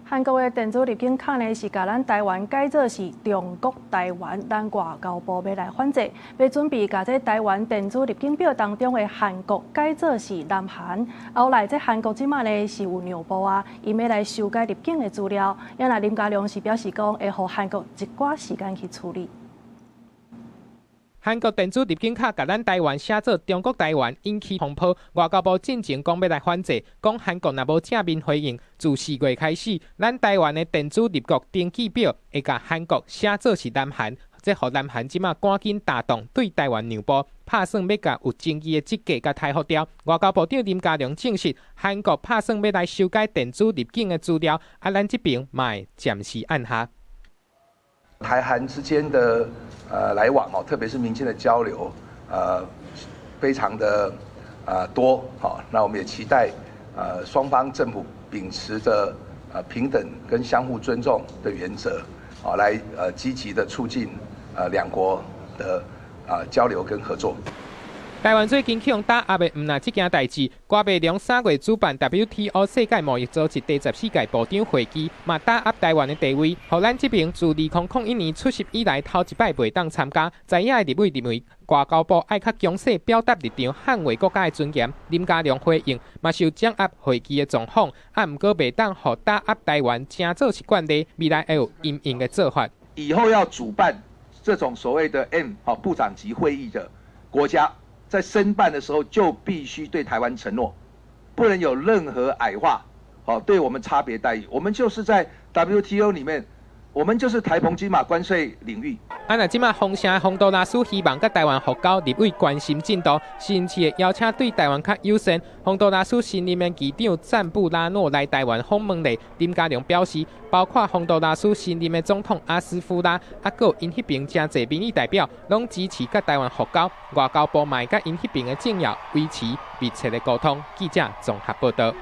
韓國的電子入境卡呢，是共咱台灣改做是中國台灣，咱外交部欲來反制，欲準備共這台灣電子入境表當中的韓國改做是南韓。後來這韓國這馬呢是有讓步啊，伊欲來修改入境的資料。啊若林佳龍是表示講，會予韓國一寡時間去處理。韓國電子入境卡共咱台灣寫做中國台灣，引起風波。外交部進前講欲來反制，講韓國若無正面回應，自4月開始，咱台灣的電子入國登記表會共韓國寫做是南韓。這予南韓這馬趕緊大動對台灣讓步，拍算欲共有爭議的職價共抬復掉。外交部長林佳龍證實，韓國拍算欲來修改電子入境的資料，啊，咱這邊嘛會暫時按下。台韓之間的來往哦，特別是民間的交流，非常的多，好，那我們也期待雙方政府秉持着平等跟相互尊重的原則，啊，來積極的促進兩國的交流跟合作。台灣最近去予打壓的，毋但這件代誌，郭台銘3月主辦 WTO 世界貿易組織第14屆部長會議，嘛打壓台灣的地位，予咱這邊自2001年出席以來頭一擺袂當參加。在野的立委認為，外交部愛較強勢表達立場，捍衛國家的尊嚴。林佳龍回應，嘛受掌握會議的狀況，啊，毋過袂當予打壓台灣成做是慣例，未來會有因應的做法。以後要主辦這種所謂的 M 好部長級會議的國家，在申辦的時候就必須對台灣承諾，不能有任何矮化，好對我們差別待遇。我們就是在 WTO 裡面，我們就是台澎金馬關稅領域。啊，若這馬封城洪都拉斯希望佮台灣復交，立委關心進度，甚至會邀請對台灣較友善。洪都拉斯新任的議長贊布拉諾來台灣訪問咧，林佳龍表示，包括洪都拉斯新任的總統阿斯夫拉，啊，閣有𪜶彼邊誠濟民意代表，攏支持佮台灣復交。外交部嘛會佮𪜶彼邊的政要維持密切的溝通。記者綜合報道。